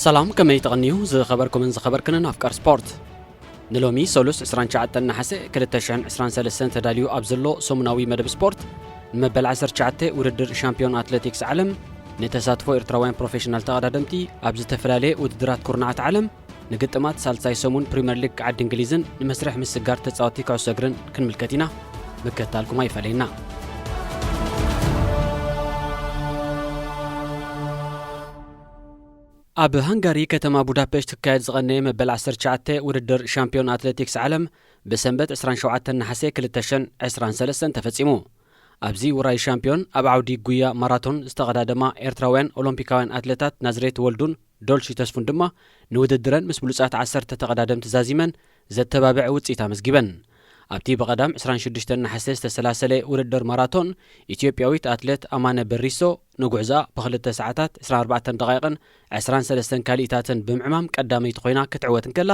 ሰላም፣ ከመይ ተቐንዩ ዝኸበርኩምን ዝኸበርክንን ኣፍቃር ስፖርት? ንሎሚ ሰሉስ ዕስራን ትሽዓተን ነሓሰ ክልተ ሽሕን ዕስራን ሰለስተን ተዳልዩ ኣብ ዘሎ ሰሙናዊ መደብ ስፖርት፣ ንመበል ዓሰርተ ትሽዓተ ውድድር ሻምፒዮን ኣትሌቲክስ ዓለም፣ ንተሳትፎ ኤርትራውያን ፕሮፌሽናል ተቐዳደምቲ ኣብ ዝተፈላለየ ውድድራት ኩርናዓት ዓለም፣ ንግጥማት ሳልሳይ ሰሙን ፕሪምየር ሊግ ዓዲ እንግሊዝን ንመስርሕ ምስግጋር ተጻወትቲ ኩዕሶ እግርን ክንምልከት ኢና። ምክትታልኩም ኣይፈለየና። ኣብ ሃንጋሪ ከተማ ቡዳፔስት ክካየድ ዝቐነየ መበል ዓሰርተ ትሽዓተ ውድድር ሻምፒዮን ኣትሌቲክስ ዓለም ብሰንበት ዕስራን ሸውዓተን ነሓሰ ክልተ ሽሕን ዕስራን ሰለስተን ተፈጺሙ። ኣብዚ ውራይ ሻምፒዮን ኣብ ዓውዲ ጉያ ማራቶን ዝተቐዳደማ ኤርትራውያን ኦሎምፒካውያን ኣትሌታት ናዝሬት ወልዱን ዶልሺ ተስፉን ድማ ንውድድረን ምስ ብሉጻት ዓሰርተ ተቐዳደምቲ ዛዚመን ዘተባብዕ ውጽኢት ኣመዝጊበን። ኣብቲ ብቐዳም ዕስራን ሽዱሽተን ነሓሰ ዝተሰላሰለ ውድድር ማራቶን፣ ኢትዮጵያዊት ኣትሌት ኣማነ በሪሶ ንጉዕዞኣ ብክልተ ሰዓታት ዕስራን ኣርባዕተን ደቓይቕን ዕስራን ሰለስተን ካልኢታትን ብምዕማም ቀዳመይቲ ኮይና ክትዕወት እንከላ፣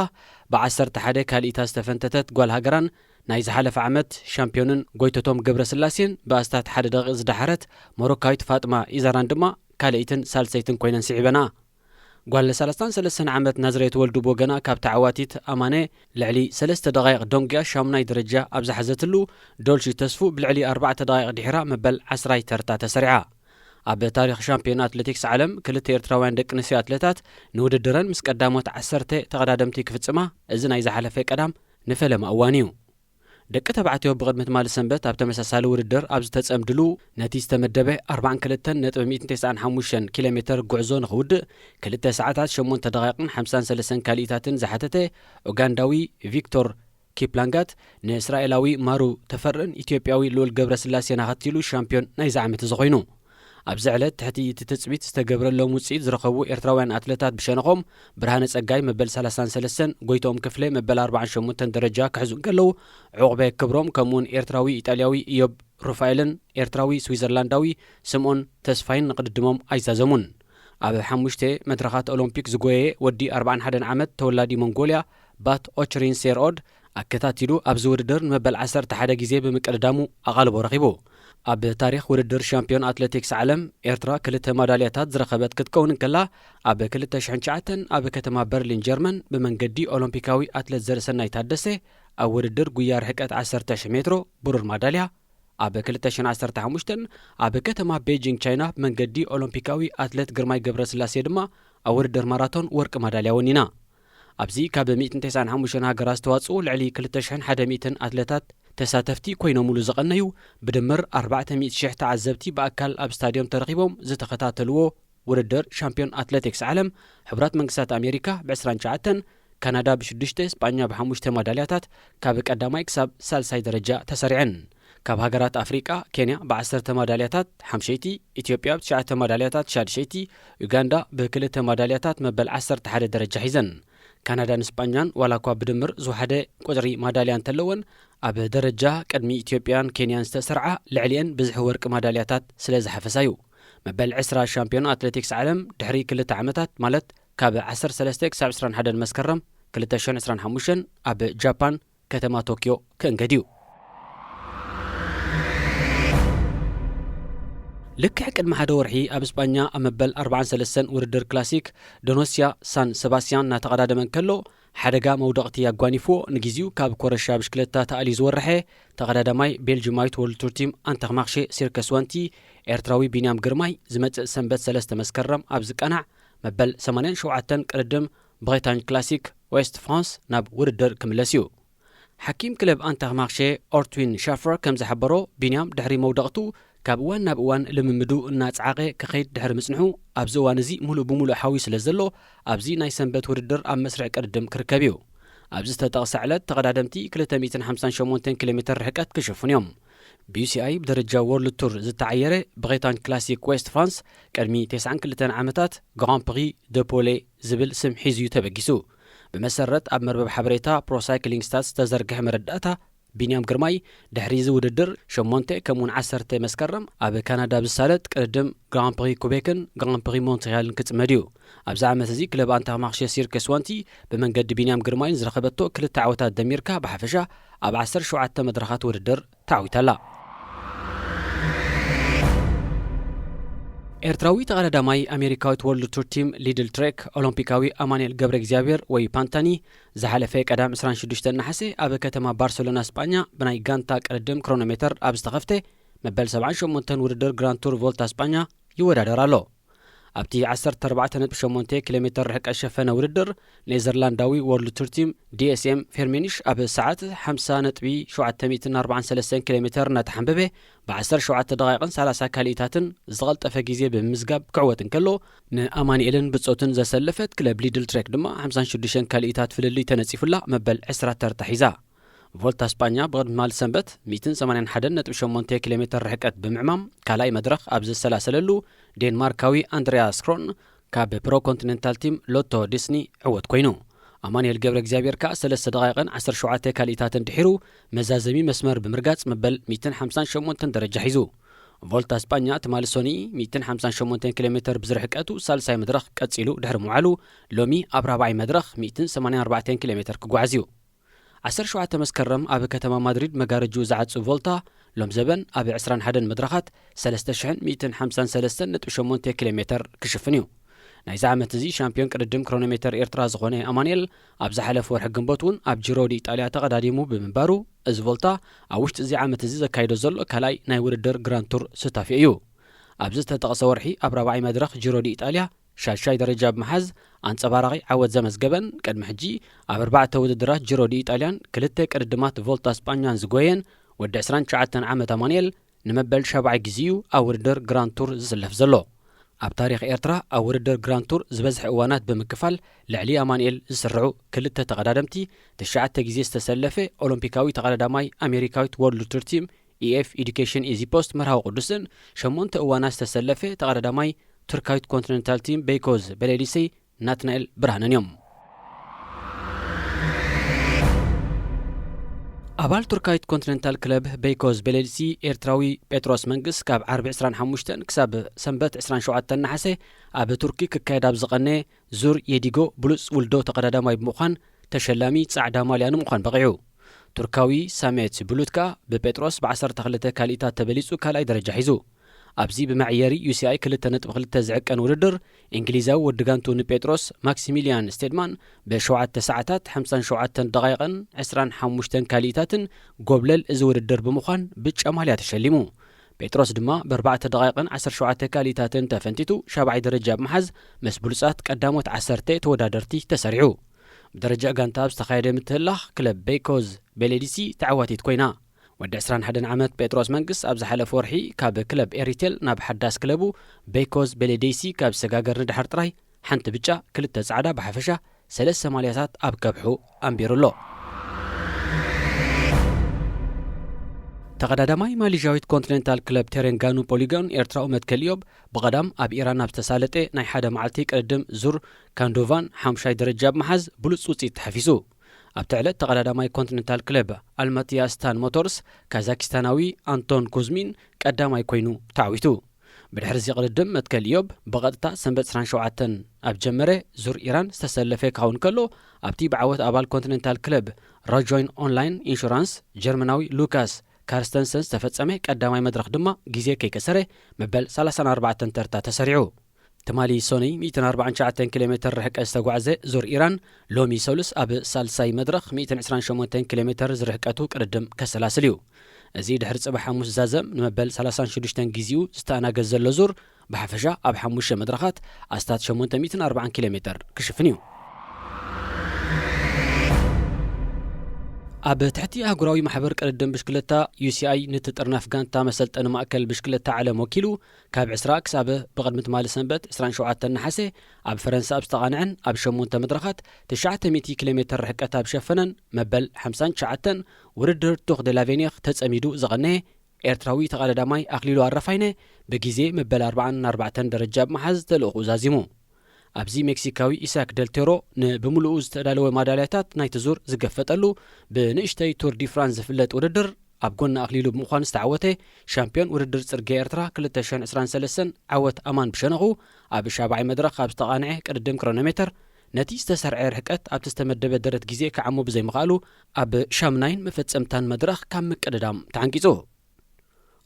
ብዓሰርተ ሓደ ካልኢታት ዝተፈንተተት ጓል ሃገራን ናይ ዝሓለፈ ዓመት ሻምፒዮንን ጎይተቶም ገብረስላሴን ብኣስታት ሓደ ደቂቕ ዝደሓረት ሞሮካዊት ፋጥማ ኢዛራን ድማ ካልኣይትን ሳልሰይትን ኮይነን ስዒበና። ጓል ሰላሳን ሰለስተን ዓመት ናዝሬት ወልዱ ብወገና ካብ ተዓዋቲት ኣማነ ልዕሊ ሰለስተ ደቓይቕ ደንጉያ ሻሙናይ ደረጃ ኣብ ዝሓዘትሉ፣ ዶልሺ ተስፉ ብልዕሊ ኣርባዕተ ደቓይቕ ድሒራ መበል ዓስራይ ተርታ ተሰሪዓ። ኣብ ታሪኽ ሻምፒዮን ኣትሌቲክስ ዓለም ክልተ ኤርትራውያን ደቂ ኣንስትዮ ኣትሌታት ንውድድረን ምስ ቀዳሞት ዓሰርተ ተቐዳደምቲ ክፍጽማ፣ እዚ ናይ ዝሓለፈ ቀዳም ንፈለማ እዋን እዩ። ደቂ ተባዕትዮ ብቕድሚ ትማሊ ሰንበት ኣብ ተመሳሳሊ ውድድር ኣብ ዝተጸምድሉ፣ ነቲ ዝተመደበ ኣርባዓን ክልተን ነጥቢ ሚእትን ተስዓን ሓሙሽተን ኪሎ ሜተር ጉዕዞ ንኽውድእ ክልተ ሰዓታት ሸሞንተ ደቓይቕን ሓምሳን ሰለስተን ካልኢታትን ዝሓተተ ኡጋንዳዊ ቪክቶር ኪፕላንጋት ንእስራኤላዊ ማሩ ተፈርን ኢትዮጵያዊ ልኡል ገብረስላሴን ኣኸቲሉ ሻምፒዮን ናይዚ ዓመት እዚ ኮይኑ። ኣብዚ ዕለት ትሕቲ እቲ ትጽቢት ዝተገብረሎም ውጽኢት ዝረኸቡ ኤርትራውያን ኣትለታት ብሸነኾም ብርሃነ ጸጋይ መበል ሰላሳን ሰለስተን፣ ጎይትኦም ክፍለ መበል ኣርባዓን ሸሞንተን ደረጃ ክሕዙ እንከለዉ፣ ዑቕበ ክብሮም ከምኡውን ኤርትራዊ ኢጣልያዊ ኢዮብ ሩፋኤልን ኤርትራዊ ስዊዘርላንዳዊ ስምኦን ተስፋይን ንቕድድሞም ኣይዛዘሙን። ኣብ ሓሙሽተ መድረኻት ኦሎምፒክ ዝጎየየ ወዲ ኣርባዓን ሓደን ዓመት ተወላዲ ሞንጎልያ ባት ኦችሪን ሴርኦድ ኣከታቲሉ ኣብዚ ውድድር ንመበል ዓሰርተ ሓደ ግዜ ብምቅድዳሙ ኣቓልቦ ረኺቡ። ኣብ ታሪኽ ውድድር ሻምፒዮን ኣትሌቲክስ ዓለም ኤርትራ ክልተ ማዳልያታት ዝረኸበት ክትከውን እንከላ፣ ኣብ ክልተ ሽሕን ትሽዓተን ኣብ ከተማ በርሊን ጀርመን ብመንገዲ ኦሎምፒካዊ ኣትሌት ዘርእሰናይ ታደሰ ኣብ ውድድር ጉያ ርሕቀት ዓሰርተ ሽሕ ሜትሮ ብሩር ማዳልያ፣ ኣብ ክልተ ሽሕን ዓሰርተ ሓሙሽተን ኣብ ከተማ ቤጂንግ ቻይና ብመንገዲ ኦሎምፒካዊ ኣትሌት ግርማይ ገብረስላሴ ድማ ኣብ ውድድር ማራቶን ወርቂ ማዳልያ ወኒና። ኣብዚ ካብ ሚእትን ተስዓን ሓሙሽተን ሃገራት ዝተዋጽኡ ልዕሊ ክልተ ሽሕን ሓደ ሚእትን ኣትሌታት ተሳተፍቲ ኮይኖምሉ ዝቐነዩ፣ ብድምር ኣርባዕተ ሚእቲ ሽሕ ተዓዘብቲ ብኣካል ኣብ ስታድዮም ተረኺቦም ዝተኸታተልዎ ውድድር ሻምፒዮን ኣትሌቲክስ ዓለም ሕቡራት መንግስታት ኣሜሪካ ብዕስራን ትሽዓተን፣ ካናዳ ብሽዱሽተ፣ ስጳኛ ብሓሙሽተ ማዳልያታት ካብ ቀዳማይ ክሳብ ሳልሳይ ደረጃ ተሰሪዐን። ካብ ሃገራት ኣፍሪቃ ኬንያ ብዓሰርተ ማዳልያታት ሓምሸይቲ፣ ኢትዮጵያ ብትሽዓተ ማዳልያታት ሻድሸይቲ፣ ዩጋንዳ ብክልተ ማዳልያታት መበል ዓሰርተ ሓደ ደረጃ ሒዘን። ካናዳን ስጳኛን ዋላ እኳ ብድምር ዝወሓደ ቁጽሪ ማዳልያ እንተለወን፣ ኣብ ደረጃ ቅድሚ ኢትዮጵያን ኬንያን ዝተሰርዓ ልዕሊአን ብዝሒ ወርቂ ማዳልያታት ስለ ዝሓፈሳ እዩ። መበል ዕስራ ሻምፒዮን ኣትሌቲክስ ዓለም ድሕሪ ክልተ ዓመታት፣ ማለት ካብ ዓሰርተ ሰለስተ ክሳብ ዕስራን ሓደን መስከረም ክልተ ሽሕን ዕስራን ሓሙሽተን ኣብ ጃፓን ከተማ ቶኪዮ ክእንገድ እዩ። ልክዕ ቅድሚ ሓደ ወርሒ ኣብ እስጳኛ ኣብ መበል ኣርባዓን ሰለስተን ውድድር ክላሲክ ዶኖስያ ሳን ሰባስቲያን እናተቐዳደመ እንከሎ፣ ሓደጋ መውደቕቲ ኣጓኒፍዎ ንግዜኡ ካብ ኮረሻ ብሽክለታ ተኣልዩ ዝወረሐ ተቐዳዳማይ ቤልጅማዊት ወርልድ ቱር ቲም ኣንተኽማኽሼ ሲርከስ ዋንቲ ኤርትራዊ ቢንያም ግርማይ ዝመጽእ ሰንበት ሰለስተ መስከረም ኣብ ዝቀናዕ መበል ሰማንያን ሸውዓተን ቅድድም ብሪታንጅ ክላሲክ ዌስት ፍራንስ ናብ ውድድር ክምለስ እዩ። ሓኪም ክለብ ኣንተርማርሼ ኦርትዊን ሻፈር ከም ዝሓበሮ፣ ቢንያም ድሕሪ መውደቕቱ ካብ እዋን ናብ እዋን ልምምዱ እናጸዓቐ ክኸይድ ድሕሪ ምጽንሑ፣ ኣብዚ እዋን እዚ ምሉእ ብምሉእ ሓዊ ስለ ዘሎ፣ ኣብዚ ናይ ሰንበት ውድድር ኣብ መስርዕ ቅድድም ክርከብ እዩ። ኣብዚ ዝተጠቕሰ ዕለት ተቐዳደምቲ ክልተ ሚእትን ሓምሳን ሸሞንተን ኪሎ ሜተር ርሕቀት ክሽፍኑ እዮም። ብዩሲኣይ ብደረጃ ወርልድ ቱር ዝተዓየረ ብሬታንጅ ክላሲክ ዌስት ፍራንስ ቅድሚ ተስዓን ክልተን ዓመታት ግራን ፕሪ ደ ፖሌ ዝብል ስም ሒዙ እዩ ተበጊሱ። ብመሰረት ኣብ መርበብ ሓበሬታ ፕሮሳይክሊንግ ስታትስ ዝተዘርግሐ መረዳእታ፣ ቢንያም ግርማይ ድሕሪ እዚ ውድድር ሸሞንተ ከምኡውን ዓሰርተ መስከረም ኣብ ካናዳ ብዝሳለጥ ቅድድም ግራን ፕሪ ኩቤክን ግራን ፕሪ ሞንትሪያልን ክጽመድ እዩ። ኣብዚ ዓመት እዚ ክለብ ኣንተርማርሼ ሲርከስ ዋንቲ ብመንገዲ ቢንያም ግርማይ ንዝረኸበቶ ክልተ ዓወታት ደሚርካ ብሓፈሻ ኣብ ዓሰርተ ሸውዓተ መድረኻት ውድድር ተዓዊታ ኣላ። ኤርትራዊ ተቐዳዳማይ ኣሜሪካዊት ወርልድ ቱር ቲም ሊድል ትሬክ ኦሎምፒካዊ ኣማኑኤል ገብረ እግዚኣብሔር ወይ ፓንታኒ ዝሓለፈ ቀዳም ዕስራን ሽዱሽተን ነሓሰ ኣብ ከተማ ባርሰሎና ስጳኛ ብናይ ጋንታ ቅድድም ክሮኖሜተር ኣብ ዝተኸፍተ መበል ሰብዓን ሸሞንተን ውድድር ግራንድ ቱር ቮልታ ስጳኛ ይወዳደር ኣሎ። ኣብቲ ዓሰርተ ኣርባዕተ ነጥቢ ሸሞንተ ኪሎ ሜተር ርሕቀት ዝሸፈነ ውድድር ኔዘርላንዳዊ ወርልድ ቱር ቲም ዲ ኤስ ኤም ፌርሜኒሽ ኣብ ሰዓት ሓምሳ ነጥቢ ሸውዓተ ሚእትን ኣርባዓን ሰለስተን ኪሎ ሜተር እናተሓንበበ ብ ዓሰርተ ሸውዓተ ደቓይቕን ሰላሳ ካልኢታትን ዝቐልጠፈ ግዜ ብምምዝጋብ ክዕወት እንከሎ፣ ንኣማኑኤልን ብጾቱን ዘሰለፈት ክለብ ሊድል ትሬክ ድማ ሓምሳን ሽዱሽተን ካልኢታት ፍልልይ ተነጺፉላ መበል ዕስራ ተርታ ሒዛ። ቮልታ ስጳኛ ብቕድሚ ትማሊ ሰንበት ሚእትን ሰማንያን ሓደን ነጥቢ ሸሞንተ ኪሎ ሜተር ርሕቀት ብምዕማም ካልኣይ መድረኽ ኣብ ዘሰላሰለሉ፣ ዴንማርካዊ ኣንድሪያስ ክሮን ካብ ፕሮ ኮንቲኔንታል ቲም ሎቶ ዲስኒ ዕወት ኮይኑ። ኣማኑኤል ገብረ እግዚኣብሔር ከኣ ሰለስተ ደቓይቕን ዓሰርተ ሸውዓተ ካልኢታትን ድሒሩ መዛዘሚ መስመር ብምርጋጽ መበል ሚእትን ሓምሳን ሸሞንተን ደረጃ ሒዙ። ቮልታ ስጳኛ ትማሊ ሶኒ ሚእትን ሓምሳን ሸሞንተን ኪሎ ሜተር ብዝርሕቀቱ ሳልሳይ መድረኽ ቀጺሉ ድሕሪ ምውዓሉ፣ ሎሚ ኣብ ራብዓይ መድረኽ ሚእትን ሰማንያን ኣርባዕተን ኪሎ ሜተር ክጓዓዝ እዩ። ዓሰርተ ሸውዓተ መስከረም ኣብ ከተማ ማድሪድ መጋረጅኡ ዝዓጹ ቮልታ፣ ሎም ዘበን ኣብ ዕስራን ሓደን መድረኻት ሰለስተ ሽሕን ሚእትን ሓምሳን ሰለስተን ነጥቢ ሸሞንተ ኪሎ ሜተር ክሽፍን እዩ። ናይዚ ዓመት እዚ ሻምፒዮን ቅድድም ክሮኖሜተር ኤርትራ ዝኾነ ኣማኑኤል፣ ኣብ ዝሓለፈ ወርሒ ግንቦት እውን ኣብ ጂሮ ዲ ኢጣልያ ተቐዳዲሙ ብምንባሩ፣ እዚ ቮልታ ኣብ ውሽጢ እዚ ዓመት እዚ ዘካይዶ ዘሎ ካልኣይ ናይ ውድድር ግራንድ ቱር ሱታፌ እዩ። ኣብዚ ዝተጠቕሰ ወርሒ ኣብ ራብዓይ መድረኽ ጂሮ ዲ ኢጣልያ ሻድሻይ ደረጃ ብምሓዝ ኣንጸባራቒ ዓወት ዘመዝገበን፣ ቅድሚ ሕጂ ኣብ ኣርባዕተ ውድድራት ጂሮ ዲ ኢጣልያን ክልተ ቅድድማት ቮልታ ስጳኛን ዝጎየን ወዲ ዕስራን ትሽዓተን ዓመት ኣማኑኤል፣ ንመበል ሻብዓይ ግዜ'ዩ ኣብ ውድድር ግራንድ ቱር ዝስለፍ ዘሎ። ኣብ ታሪኽ ኤርትራ ኣብ ውድድር ግራንድ ቱር ዝበዝሐ እዋናት ብምክፋል ልዕሊ ኣማኑኤል ዝስርዑ ክልተ ተቐዳደምቲ፣ ትሽዓተ ግዜ ዝተሰለፈ ኦሎምፒካዊ ተቐዳዳማይ ኣሜሪካዊት ወርልድ ቱር ቲም ኢኤፍ ኤዱኬሽን ኢዚ ፖስት መርሃዊ ቅዱስን ሸሞንተ እዋናት ዝተሰለፈ ተቐዳዳማይ ቱርካዊት ኮንቲኔንታል ቲም ቤይኮዝ በሌዲሲ ናትናኤል ብርሃነን እዮም። ኣባል ቱርካዊት ኮንቲኔንታል ክለብ ቤይኮዝ በሌዲሲ ኤርትራዊ ጴጥሮስ መንግስ ካብ ዓርቢ ዕስራን ሓሙሽተን ክሳብ ሰንበት ዕስራን ሸውዓተን ነሓሰ ኣብ ቱርኪ ክካየድ ኣብ ዝቐነ ዙር የዲጎ ብሉጽ ውልዶ ተቐዳዳማይ ብምዃን ተሸላሚ ጻዕዳ ማልያ ንምዃን በቒዑ። ቱርካዊ ሳሜት ብሉት ከኣ ብጴጥሮስ ብ ዓሰርተ ክልተ ካልኢታት ተበሊጹ ካልኣይ ደረጃ ሒዙ። ኣብዚ ብመዐየሪ ዩሲኣይ ክልተ ነጥቢ ክልተ ዝዕቀን ውድድር፣ እንግሊዛዊ ወዲ ጋንቱ ንጴጥሮስ ማክሲሚልያን ስቴድማን ብ ሸውዓተ ሰዓታት ሓምሳን ሸውዓተን ደቓይቕን ዕስራን ሓሙሽተን ካልኢታትን ጎብለል እዚ ውድድር ብምዃን ብጫ ማልያ ተሸሊሙ። ጴጥሮስ ድማ ብ ኣርባዕተ ደቓይቕን ዓሰርተ ሸውዓተ ካልኢታትን ተፈንቲቱ ሻብዓይ ደረጃ ብምሓዝ ምስ ብሉጻት ቀዳሞት ዓሰርተ ተወዳደርቲ ተሰሪዑ። ብደረጃ ጋንታ ኣብ ዝተኻየደ ምትህልላኽ ክለብ ቤይኮዝ ቤሌዲሲ ተዓዋቲት ኮይና። ወዲ ዕስራን ሓደን ዓመት ጴጥሮስ መንግስ ኣብ ዝሓለፈ ወርሒ ካብ ክለብ ኤሪቴል ናብ ሓዳስ ክለቡ ቤይኮዝ ቤሌዴሲ ካብ ዝሰጋገር ንድሓር ጥራይ ሓንቲ ብጫ፣ ክልተ ጻዕዳ ብሓፈሻ ሰለስተ ማልያታት ኣብ ከብሑ ኣንቢሩ ኣሎ። ተቐዳዳማይ ማሌዥያዊት ኮንቲኔንታል ክለብ ቴሬንጋኑ ፖሊጎን ኤርትራዊ መትከል ኢዮብ ብቐዳም ኣብ ኢራን ኣብ ዝተሳለጠ ናይ ሓደ መዓልቲ ቅድድም ዙር ካንዶቫን ሓሙሻይ ደረጃ ብምሓዝ ብሉጽ ውጽኢት ተሓፊሱ። ኣብቲ ዕለት ተቐዳዳማይ ኮንቲኔንታል ክለብ ኣልማትያ ስታን ሞቶርስ ካዛኪስታናዊ ኣንቶን ኩዝሚን ቀዳማይ ኮይኑ ተዓዊቱ። ብድሕሪ እዚ ቅድድም መትከል ኢዮብ ብቐጥታ ሰንበት ዕስራን ሸውዓተን ኣብ ጀመረ ዙር ኢራን ዝተሰለፈ ክኸውን ከሎ፣ ኣብቲ ብዓወት ኣባል ኮንቲኔንታል ክለብ ራጆይን ኦንላይን ኢንሹራንስ ጀርመናዊ ሉካስ ካርስተንሰን ዝተፈጸመ ቀዳማይ መድረኽ ድማ ግዜ ከይከሰረ መበል ሰላሳን ኣርባዕተን ተርታ ተሰሪዑ። ትማሊ ሶኒ ሚእትን ኣርባዓን ትሽዓተን ኪሎ ሜተር ርሕቀት ዝተጓዕዘ ዙር ኢራን፣ ሎሚ ሰሉስ ኣብ ሳልሳይ መድረኽ ሚእትን ዕስራን ሸሞንተን ኪሎ ሜተር ዝርሕቀቱ ቅድድም ከሰላስል እዩ። እዚ ድሕሪ ጽባሕ ሓሙስ ዛዘም ንመበል ሰላሳን ሽዱሽተን ግዜኡ ዝተኣናገድ ዘሎ ዙር፣ ብሓፈሻ ኣብ ሓሙሽተ መድረኻት ኣስታት ሸሞንተ ሚእትን ኣርባዓን ኪሎ ሜተር ክሽፍን እዩ። ኣብ ትሕቲ ኣህጉራዊ ማሕበር ቅድድም ብሽክለታ ዩሲኣይ፣ ንትጥርናፍ ጋንታ መሰልጠኒ ማእከል ብሽክለታ ዓለም ወኪሉ፣ ካብ ዕስራ ክሳብ ብቕድሚ ትማሊ ሰንበት ዕስራን ሸውዓተን ነሓሰ ኣብ ፈረንሳ ኣብ ዝተቓንዐን ኣብ ሸሞንተ መድረኻት ትሽዓተ ሚእቲ ኪሎ ሜተር ርሕቀት ኣብ ሸፈነን መበል ሓምሳን ትሽዓተን ውድድር ቱር ደ ላቬኒር ተጸሚዱ ዝቐነየ ኤርትራዊ ተቐዳዳማይ ኣኽሊሉ ኣረፋይነ ብግዜ መበል ኣርባዓን ኣርባዕተን ደረጃ ብምሓዝ ተልእኹኡ ዛዚሙ። ኣብዚ ሜክሲካዊ ኢሳክ ደልቴሮ ንብምሉኡ ዝተዳለወ ማዳልያታት ናይቲ ዙር ዝገፈጠሉ ብንእሽተይ ቱር ዲ ፍራንስ ዝፍለጥ ውድድር ኣብ ጎኒ ኣኽሊሉ ብምዃን ዝተዓወተ ሻምፒዮን ውድድር ጽርግያ ኤርትራ ክልተ ሽሕን ዕስራን ሰለስተን ዓወት ኣማን ብሸነኹ ኣብ ሻብዓይ መድረኽ ኣብ ዝተቓንዐ ቅድድም ክሮኖሜተር ነቲ ዝተሰርዐ ርሕቀት ኣብቲ ዝተመደበ ደረት ግዜ ክዓሞ ብዘይምኽኣሉ ኣብ ሻምናይን መፈጸምታን መድረኽ ካብ ምቅድዳም ተዓንቂጹ።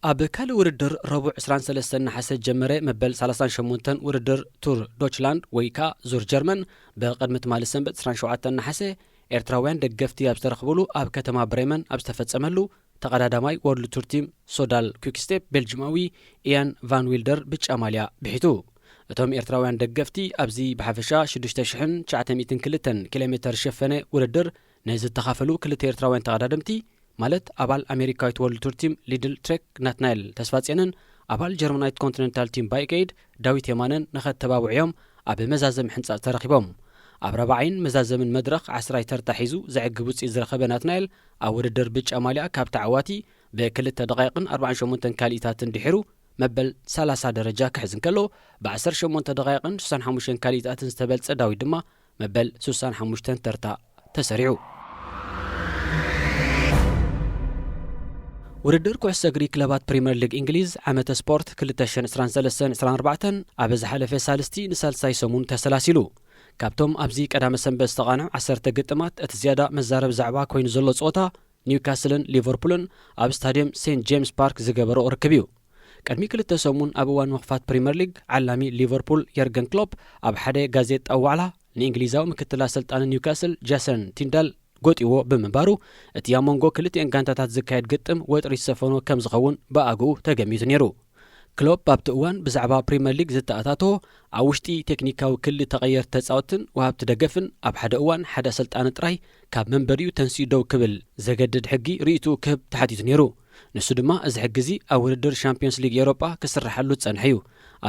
ኣብ ካልእ ውድድር ረቡዕ ዕስራን ሰለስተን ነሓሰ ጀመረ መበል ሰላሳን ሸሞንተን ውድድር ቱር ዶችላንድ ወይ ከኣ ዙር ጀርመን ብቕድሚ ትማሊ ሰንበት ዕስራን ሸውዓተን ነሓሰ ኤርትራውያን ደገፍቲ ኣብ ዝተረኽብሉ ኣብ ከተማ ብሬመን ኣብ ዝተፈጸመሉ ተቐዳዳማይ ወርልድ ቱር ቲም ሶዳል ኩክስቴፕ ቤልጅማዊ ኢያን ቫን ዊልደር ብጫ ማልያ ብሒቱ። እቶም ኤርትራውያን ደገፍቲ ኣብዚ ብሓፈሻ ሽዱሽተ ሽሕን ትሽዓተ ሚእትን ክልተን ኪሎ ሜተር ዝሸፈነ ውድድር ንዝተኻፈሉ ክልተ ኤርትራውያን ተቐዳደምቲ ማለት ኣባል ኣሜሪካዊት ወርልድ ቱር ቲም ሊድል ትሬክ ናትናኤል ተስፋጽዮንን ኣባል ጀርመናዊት ኮንቲነንታል ቲም ባይክ ኤይድ ዳዊት የማነን ንኸተባብዑ እዮም ኣብ መዛዘሚ ሕንጻጽ ተረኺቦም። ኣብ ራብዓይን መዛዘምን መድረኽ ዓስራይ ተርታ ሒዙ ዘዕግብ ውጽኢት ዝረኸበ ናትናኤል ኣብ ውድድር ብጫ ማልያ ካብ ተዓዋቲ ብክልተ ደቓይቕን ኣርባዓን ሸሞንተን ካልኢታትን ድሒሩ መበል ሰላሳ ደረጃ ክሕዝ እንከሎ፣ ብዓሰርተ ሸሞንተ ደቓይቕን ስሳን ሓሙሽተን ካልኢታትን ዝተበልጸ ዳዊት ድማ መበል ስሳን ሓሙሽተን ተርታ ተሰሪዑ። ውድድር ኩዕሶ እግሪ ክለባት ፕሪምየር ሊግ እንግሊዝ ዓመተ ስፖርት ክልተ ሽሕን ዕስራን ሰለስተን ዕስራን ኣርባዕተን ኣብ ዝሓለፈ ሳልስቲ ንሳልሳይ ሰሙን ተሰላሲሉ። ካብቶም ኣብዚ ቀዳመ ሰንበት ዝተቓንዑ ዓሰርተ ግጥማት እቲ ዝያዳ መዛረቢ ዛዕባ ኮይኑ ዘሎ ጸወታ ኒውካስልን ሊቨርፑልን ኣብ ስታድየም ሴንት ጄምስ ፓርክ ዝገበርኦ ርክብ እዩ። ቅድሚ ክልተ ሰሙን ኣብ እዋን ምኽፋት ፕሪምየር ሊግ ዓላሚ ሊቨርፑል የርገን ክሎፕ ኣብ ሓደ ጋዜጣዊ ዋዕላ ንእንግሊዛዊ ምክትል ኣሰልጣኒ ኒውካስል ጃሰን ቲንዳል ጎጢዎ ብምንባሩ እቲ ኣብ መንጎ ክልቲኤን ጋንታታት ዝካየድ ግጥም ወጥሪ ዝሰፈኖ ከም ዝኸውን ብኣግኡ ተገሚቱ ነይሩ። ክሎፕ ኣብቲ እዋን ብዛዕባ ፕሪምየር ሊግ ዝተኣታቶ ኣብ ውሽጢ ቴክኒካዊ ክሊ ተቐየርቲ ተጻወትትን ወሃብቲ ደገፍን ኣብ ሓደ እዋን ሓደ ኣሰልጣኒ ጥራይ ካብ መንበሪኡ ተንሲኡ ደው ክብል ዘገድድ ሕጊ ርእይትኡ ክህብ ተሓቲቱ ነይሩ። ንሱ ድማ እዚ ሕጊ እዚ ኣብ ውድድር ሻምፒዮንስ ሊግ ኤውሮጳ ክስርሓሉ ዝጸንሐ እዩ።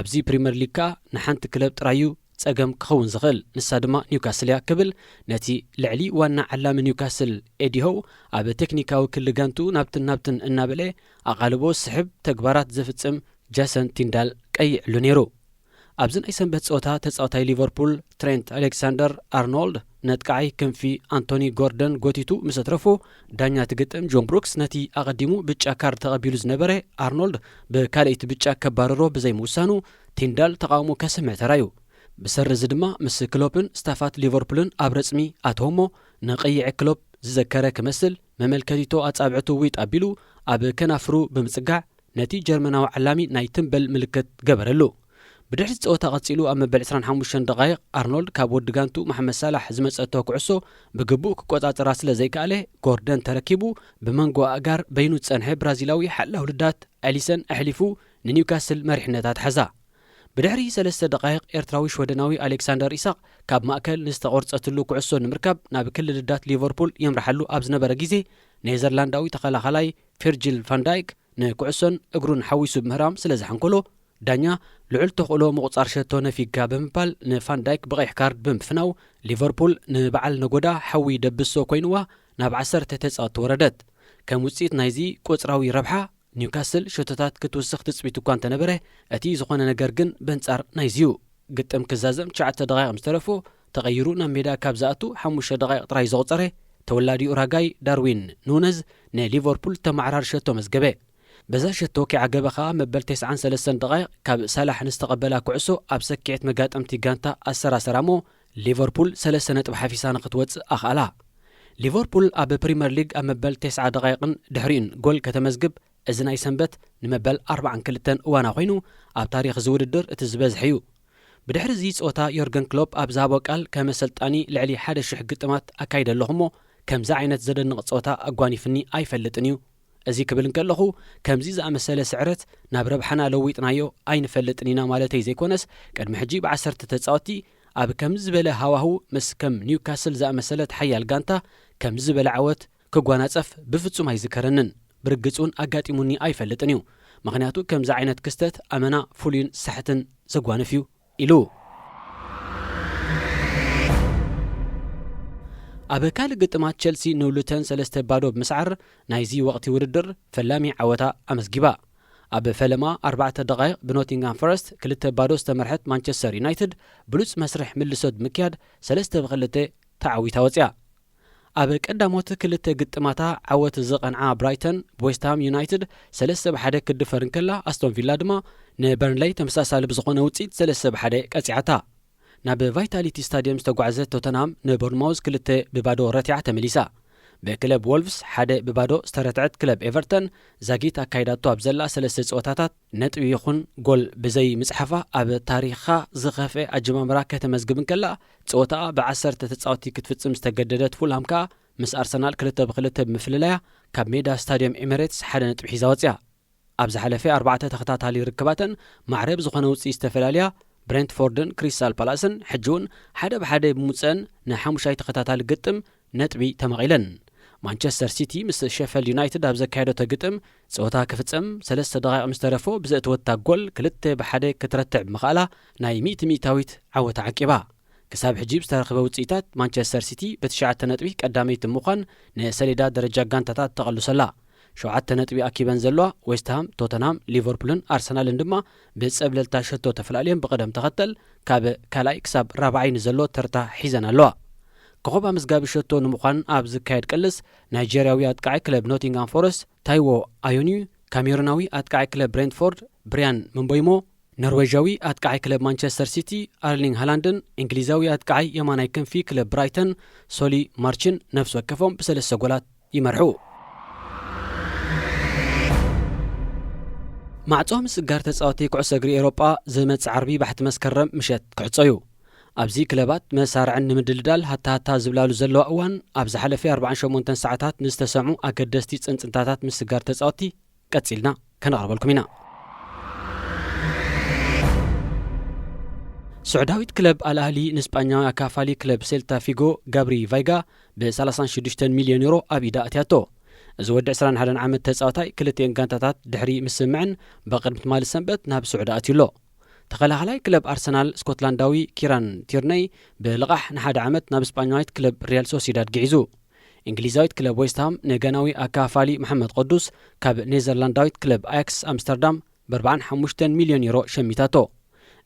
ኣብዚ ፕሪምየር ሊግ ከኣ ንሓንቲ ክለብ ጥራይ እዩ ጸገም ክኸውን ዝኽእል፣ ንሳ ድማ ኒውካስል እያ ክብል ነቲ ልዕሊ ዋና ዓላሚ ኒውካስል ኤዲ ሆው ኣብ ቴክኒካዊ ክሊ ጋንትኡ ናብትን ናብትን እናበለ ኣቓልቦ ዝስሕብ ተግባራት ዘፍጽም ጃሰን ቲንዳል ቀይዕሉ ነይሩ። ኣብዚ ናይ ሰንበት ጸወታ ተጻዋታይ ሊቨርፑል ትሬንት ኣሌክሳንደር ኣርኖልድ ነጥቃዓይ ክንፊ ኣንቶኒ ጎርደን ጎቲቱ ምስ ኣትረፎ ዳኛ እቲ ግጥም ጆን ብሩክስ ነቲ ኣቐዲሙ ብጫ ካርድ ተቐቢሉ ዝነበረ ኣርኖልድ ብካልኣይቲ ብጫ ከባርሮ ብዘይምውሳኑ ቲንዳል ተቓውሞ ከስምዕ ተራዩ። ብሰሪ እዚ ድማ ምስ ክሎፕን ስታፋት ሊቨርፑልን ኣብ ረጽሚ ኣተወሞ ንቐይዒ ክሎፕ ዝዘከረ ክመስል መመልከቲቶ ኣጻብዕቱ ዊጥ ኣቢሉ ኣብ ከናፍሩ ብምጽጋዕ ነቲ ጀርመናዊ ዓላሚ ናይ ትምበል ምልክት ገበረሉ። ብድሕሪ ጸወታ ቀጺሉ ኣብ መበል ዕስራን ሓሙሽተን ደቓይቕ ኣርኖልድ ካብ ወዲ ጋንቱ መሓመድ ሳላሕ ዝመጸቶ ኩዕሶ ብግቡእ ክቆጻጸራ ስለ ዘይከኣለ ጎርደን ተረኪቡ ብመንጎ ኣእጋር በይኑ ዝጸንሐ ብራዚላዊ ሓላው ልዳት ኣሊሰን ኣሕሊፉ ንኒውካስል መሪሕነት ኣትሓዛ። ብድሕሪ ሰለስተ ደቓይቕ ኤርትራዊ ሽወደናዊ ኣሌክሳንደር ኢሳቕ ካብ ማእከል ንዝተቖርጸትሉ ኩዕሶ ንምርካብ ናብ ክሊ ልዳት ሊቨርፑል የምርሓሉ ኣብ ዝነበረ ግዜ ኔዘርላንዳዊ ተኸላኻላይ ፊርጂል ቫንዳይክ ንኩዕሶን እግሩን ሓዊሱ ብምህራም ስለ ዝሓንኮሎ ዳኛ ልዑል ተኽእሎ ምቑጻር ሸቶ ነፊግካ ብምባል ንፋንዳይክ ብቐይሕ ካርድ ብምፍናው ሊቨርፑል ንበዓል ነጎዳ ሓዊ ደብሶ ኮይንዋ ናብ ዓሰርተ ተጻወትቲ ወረደት። ከም ውጽኢት ናይዚ ቁጽራዊ ረብሓ ኒውካስል ሸቶታት ክትውስኽ ትጽቢት እኳ እንተነበረ እቲ ዝኾነ ነገር ግን በንጻር ናይዚ እዩ። ግጥም ክዛዘም ትሽዓተ ደቓይቕ ምስ ተረፎ ተቐይሩ ናብ ሜዳ ካብ ዝኣቱ ሓሙሽተ ደቓይቕ ጥራይ ዘቑጸረ ተወላዲ ኡራጋይ ዳርዊን ኑነዝ ንሊቨርፑል ተመዓራሪ ሸቶ መዝገበ። በዛ ሸቶ ኪዓገበ ከኣ መበል ተስዓን ሰለስተን ደቓይቕ ካብ ሳላሕ ንዝተቐበላ ኩዕሶ ኣብ ሰኪዕት መጋጠምቲ ጋንታ ኣሰራሰራ እሞ ሊቨርፑል ሰለስተ ነጥቢ ሓፊሳ ንክትወጽእ ኣኽኣላ። ሊቨርፑል ኣብ ፕሪምየር ሊግ ኣብ መበል ተስዓ ደቓይቕን ድሕሪኡን ጎል ከተመዝግብ እዚ ናይ ሰንበት ንመበል ኣርባዓን ክልተን እዋና ኮይኑ ኣብ ታሪኽ እዚ ውድድር እቲ ዝበዝሐ እዩ። ብድሕሪ እዚ ጸወታ ዮርገን ክሎፕ ኣብ ዝሃቦ ቃል ከም ኣሰልጣኒ ልዕሊ ሓደ ሽሕ ግጥማት ኣካይደ ኣለኹ እሞ ከምዚ ዓይነት ዘደንቕ ጸወታ ኣጓኒፍኒ ኣይፈልጥን እዩ። እዚ ክብል እንከለኹ ከምዚ ዝኣመሰለ ስዕረት ናብ ረብሓና ለዊጥናዮ ኣይንፈልጥን ኢና ማለተይ ዘይኮነስ ቅድሚ ሕጂ ብዓሰርተ ተጻወትቲ ኣብ ከምዚ ዝበለ ሃዋህው ምስ ከም ኒውካስል ዝኣመሰለት ሓያል ጋንታ ከምዚ ዝበለ ዓወት ክጓናጸፍ ብፍጹም ኣይዝከረንን። ብርግጽ እውን ኣጋጢሙኒ ኣይፈልጥን እዩ። ምኽንያቱ ከምዚ ዓይነት ክስተት ኣመና ፍሉይን ሳሕትን ዘጓንፍ እዩ ኢሉ። ኣብ ካልእ ግጥማት ቸልሲ ንሉተን ሰለስተ ባዶ ብምስዓር ናይዚ ወቕቲ ውድድር ፈላሚ ዓወታ ኣመዝጊባ። ኣብ ፈለማ ኣርባዕተ ደቓይቕ ብኖቲንግሃም ፎረስት ክልተ ባዶ ዝተመርሐት ማንቸስተር ዩናይትድ ብሉጽ መስርሕ ምልሶ ብምክያድ ሰለስተ ብክልተ ተዓዊታ ወጽያ። ኣብ ቀዳሞት ክልተ ግጥማታ ዓወት ዝቐንዓ ብራይተን ብዌስትሃም ዩናይትድ ሰለስተ ብሓደ ክድፈር እንከላ ኣስቶን ቪላ ድማ ንበርንለይ ተመሳሳሊ ብዝኾነ ውጽኢት ሰለስተ ብሓደ ቀጺዓታ። ናብ ቫይታሊቲ ስታድየም ዝተጓዕዘት ቶተንሃም ንቦርንማውዝ ክልተ ብባዶ ረቲዓ ተመሊሳ። ብክለብ ወልቭስ ሓደ ብባዶ ዝተረትዐት ክለብ ኤቨርተን፣ ዛጊት ኣካይዳቶ ኣብ ዘላ ሰለስተ ጸወታታት ነጥቢ ይኹን ጎል ብዘይ ምጽሓፋ፣ ኣብ ታሪኻ ዝኸፍኤ ኣጀማምራ ከተመዝግብ እንከላ፣ ጸወታኣ ብዓሰርተ ተጻወትቲ ክትፍጽም ዝተገደደት ፉልሃም ከኣ ምስ ኣርሰናል ክልተ ብ ክልተ ብምፍልላያ፣ ካብ ሜዳ ስታድየም ኤሚሬትስ ሓደ ነጥቢ ሒዛ ወጺኣ። ኣብ ዝሓለፈ ኣርባዕተ ተኸታታሊ ርክባተን ማዕረ ብዝኾነ ውጽኢት ዝተፈላለያ፣ ብሬንትፎርድን ክሪስታል ፓላስን ሕጂ እውን ሓደ ብሓደ ብምውጸአን ንሓሙሻይ ተኸታታሊ ግጥም ነጥቢ ተመቒለን። ማንቸስተር ሲቲ ምስ ሸፈልድ ዩናይትድ ኣብ ዘካየደቶ ግጥም፣ ጸወታ ክፍጸም ሰለስተ ደቓይቕ ምስ ተረፎ ብዘእተወታ ጎል ክልተ ብሓደ ክትረትዕ ብምኽኣላ፣ ናይ ሚእቲ ሚእታዊት ዓወት ዓቂባ። ክሳብ ሕጂ ብዝተረኽበ ውጽኢታት፣ ማንቸስተር ሲቲ ብትሽዓተ ነጥቢ ቀዳመይቲ ብምዃን ንሰሌዳ ደረጃ ጋንታታት ተቐልሶ ኣላ። ሸውዓተ ነጥቢ ኣኪበን ዘለዋ ዌስትሃም፣ ቶተንሃም፣ ሊቨርፑልን ኣርሰናልን ድማ ብጸብለልታ ሸቶ ተፈላልዮም ብቕደም ተኸተል ካብ ካልኣይ ክሳብ ራብዓይ ንዘሎ ተርታ ሒዘን ኣለዋ። ኮኸብ ኣመዝጋቢ ሸቶ ንምዃን ኣብ ዝካየድ ቅልስ፣ ናይጀርያዊ ኣጥቃዒ ክለብ ኖቲንግሃም ፎረስት ታይዎ ኣዮኒዩ፣ ካሜሩናዊ ኣጥቃዒ ክለብ ብሬንትፎርድ ብሪያን ምንቦይሞ፣ ኖርዌጃዊ ኣጥቃዒ ክለብ ማንቸስተር ሲቲ ኣርሊንግ ሃላንድን እንግሊዛዊ ኣጥቃዒ የማናይ ክንፊ ክለብ ብራይተን ሶሊ ማርችን ነፍሲ ወከፎም ብሰለስተ ጎላት ይመርሑ። ማዕጾ ምስጋር ተጻወቲ ኩዕሶ እግሪ ኤውሮጳ ዝመጽእ ዓርቢ ባሕቲ መስከረም ምሸት ክዕጾ እዩ። ኣብዚ ክለባት መሳርዕን ንምድልዳል ሃታ ሃታ ዝብላሉ ዘለዋ እዋን፣ ኣብ ዝሓለፈ ኣርባዓን ሸሞንተን ሰዓታት ንዝተሰምዑ ኣገደስቲ ጽንጽንታታት ምስጋር ተጻወቲ ቀጺልና ከነቕርበልኩም ኢና። ስዑዳዊት ክለብ ኣልኣህሊ ንስጳኛዊ ኣካፋሊ ክለብ ሴልታ ፊጎ ጋብሪ ቫይጋ ብ ሰላሳን ሽዱሽተን ሚልዮን ዩሮ ኣብ ኢዳ ኣትያቶ። እዚ ወዲ ዕስራን ሓደን ዓመት ተጻዋታይ ክልቲኤን ጋንታታት ድሕሪ ምስምዕን ብቕድሚ ትማሊ ሰንበት ናብ ስዑዲ ኣትዩ ኣሎ። ተኸላኻላይ ክለብ ኣርሰናል ስኮትላንዳዊ ኪራን ቲርነይ ብልቓሕ ንሓደ ዓመት ናብ ስጳኛዊት ክለብ ሪያል ሶሲዳድ ግዒዙ። እንግሊዛዊት ክለብ ዌስትሃም ንገናዊ ኣካፋሊ መሓመድ ቅዱስ ካብ ኔዘርላንዳዊት ክለብ ኣያክስ ኣምስተርዳም ብ ኣርባዓን ሓሙሽተን ሚልዮን ዩሮ ሸሚታቶ።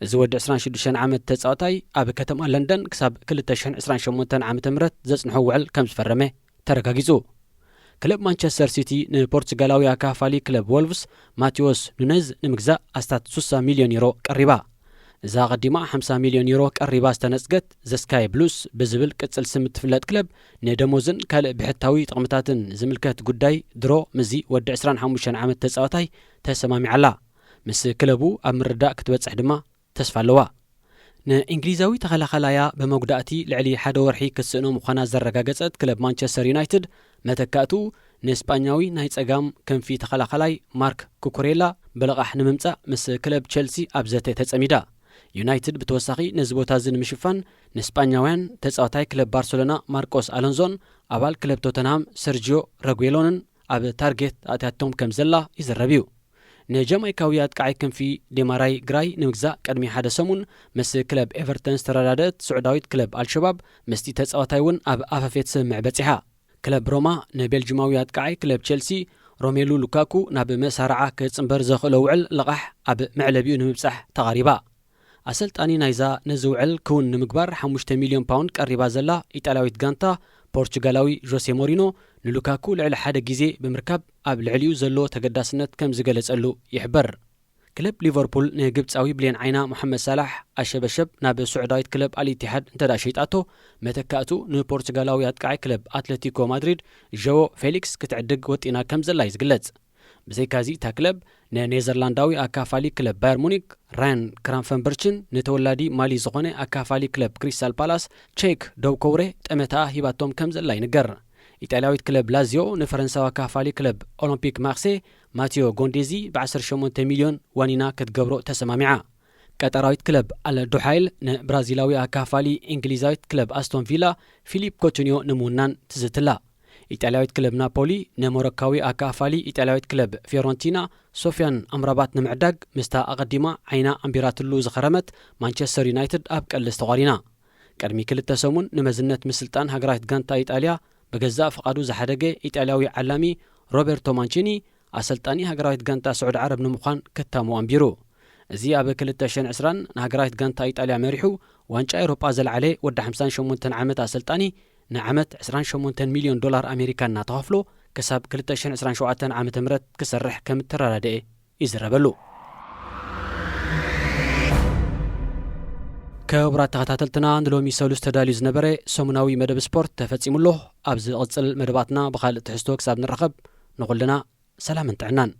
እዚ ወዲ ዕስራን ሽዱሽተን ዓመት ተጻዋታይ ኣብ ከተማ ለንደን ክሳብ ክልተ ሽሕን ዕስራን ሸሞንተን ዓመተ ምህረት ዘጽንሖ ውዕል ከም ዝፈረመ ተረጋጊጹ። ክለብ ማንቸስተር ሲቲ ንፖርቹጋላዊ ኣካፋሊ ክለብ ወልቭስ ማቴዎስ ኑኔዝ ንምግዛእ ኣስታት ስሳ ሚልዮን ዩሮ ቀሪባ። እዛ ኣቐዲማ ሓምሳ ሚልዮን ዩሮ ቀሪባ ዝተነጽገት ዘስካይ ብሉስ ብዝብል ቅጽል ስም እትፍለጥ ክለብ፣ ንደሞዝን ካልእ ብሕታዊ ጥቕምታትን ዝምልከት ጉዳይ ድሮ ምስዚ ወዲ ዕስራን ሓሙሽተን ዓመት ተጻዋታይ ተሰማሚዓላ። ምስ ክለቡ ኣብ ምርዳእ ክትበጽሕ ድማ ተስፋ ኣለዋ። ንእንግሊዛዊ ተኸላኸላያ ብመጉዳእቲ ልዕሊ ሓደ ወርሒ ክትስእኖ ምዃና ዘረጋገጸት ክለብ ማንቸስተር ዩናይትድ፣ መተካእቱ ንስጳኛዊ ናይ ጸጋም ክንፊ ተኸላኸላይ ማርክ ኩኩሬላ ብልቓሕ ንምምጻእ ምስ ክለብ ቸልሲ ኣብ ዘተ ተጸሚዳ። ዩናይትድ ብተወሳኺ ነዚ ቦታ እዚ ንምሽፋን ንስጳኛውያን ተጻዋታይ ክለብ ባርሰሎና ማርቆስ ኣሎንዞን ኣባል ክለብ ቶተንሃም ሰርጂዮ ረጉዌሎንን ኣብ ታርጌት ኣእትያቶም ከም ዘላ ይዝረብ እዩ። ንጃማይካዊ ኣጥቃዓይ ክንፊ ዴማራይ ግራይ ንምግዛእ ቅድሚ ሓደ ሰሙን ምስ ክለብ ኤቨርተን ዝተረዳደእት ስዑዳዊት ክለብ ኣልሸባብ ምስቲ ተጻዋታይ እውን ኣብ ኣፈፌት ስምምዕ በጺሓ። ክለብ ሮማ ንቤልጅማዊ ኣጥቃዓይ ክለብ ቸልሲ ሮሜሉ ሉካኩ ናብ መሳርዓ ክጽንበር ዘኽእሎ ውዕል ልቓሕ ኣብ መዕለቢኡ ንምብጻሕ ተቓሪባ። ኣሰልጣኒ ናይዛ ነዚ ውዕል ክውን ንምግባር ሓሙሽተ ሚልዮን ፓውንድ ቀሪባ ዘላ ኢጣልያዊት ጋንታ ፖርቹጋላዊ ጆሴ ሞሪኖ ንሉካኩ ልዕሊ ሓደ ግዜ ብምርካብ ኣብ ልዕሊኡ ዘለዎ ተገዳስነት ከም ዝገለጸሉ ይሕበር። ክለብ ሊቨርፑል ንግብጻዊ ብሌን ዓይና ሞሓመድ ሳላሕ ኣሸበሸብ ናብ ስዑዳዊት ክለብ ኣልኢቲሓድ እንተ ደኣ ሸይጣቶ፣ መተካእቱ ንፖርቹጋላዊ ኣጥቃዓይ ክለብ ኣትለቲኮ ማድሪድ ዦዎ ፌሊክስ ክትዕድግ ወጢና ከም ዘላ እዩ ዝግለጽ። ብዘይካዚ እታ ክለብ ንኔዘርላንዳዊ ኣካፋሊ ክለብ ባየር ሙኒክ ራያን ክራንፈንበርችን ንተወላዲ ማሊ ዝኾነ ኣካፋሊ ክለብ ክሪስታል ፓላስ ቼክ ዶብኮውሬ ጠመታኣ ሂባቶም ከም ዘላ ይንገር። ኢጣልያዊት ክለብ ላዚዮ ንፈረንሳዊ ኣካፋሊ ክለብ ኦሎምፒክ ማርሴ ማቲዮ ጎንዴዚ ብ ዓሰርተ ሸሞንተ ሚልዮን ዋኒና ክትገብሮ ተሰማሚዓ። ቀጠራዊት ክለብ ኣል ዱሓይል ንብራዚላዊ ኣካፋሊ እንግሊዛዊት ክለብ ኣስቶን ቪላ ፊሊፕ ኮቲንዮ ንምውናን ትዝትላ። ኢጣልያዊት ክለብ ናፖሊ ንሞሮካዊ ኣካፋሊ ኢጣልያዊት ክለብ ፊዮረንቲና ሶፊያን ኣምራባት ንምዕዳግ ምስታ ኣቐዲማ ዓይና ኣንቢራትሉ ዝኸረመት ማንቸስተር ዩናይትድ ኣብ ቀልስ ተቋሪና። ቅድሚ ክልተ ሰሙን ንመዝነት ምስልጣን ሃገራዊት ጋንታ ኢጣልያ ብገዛእ ፍቓዱ ዝሓደገ ኢጣልያዊ ዓላሚ ሮቤርቶ ማንቺኒ ኣሰልጣኒ ሃገራዊት ጋንታ ስዑዲ ዓረብ ንምዃን ክታሙ ኣንቢሩ። እዚ ኣብ ክልተ ሽሕን ዕስራን ንሃገራዊት ጋንታ ኢጣልያ መሪሑ ዋንጫ ኤውሮጳ ዘልዓለ ወዲ ሓምሳን ሸሞንተን ዓመት ኣሰልጣኒ ንዓመት ዕስራን ሸሞንተን ሚልዮን ዶላር ኣሜሪካ እናተኸፍሎ ክሳብ ክልተ ሽሕን ዕስራን ሸውዓተን ዓመተ ምህረት ክሰርሕ ከም እተረዳደኤ ይዝረበሉ። ክቡራት ተኸታተልትና፣ ንሎሚ ሰሉስ ተዳልዩ ዝነበረ ሰሙናዊ መደብ ስፖርት ተፈጺሙ ኣሎ። ኣብ ዝቕጽል መደባትና ብኻልእ ትሕዝቶ ክሳብ ንራኸብ፣ ንኹልና ሰላምን ጥዕናን።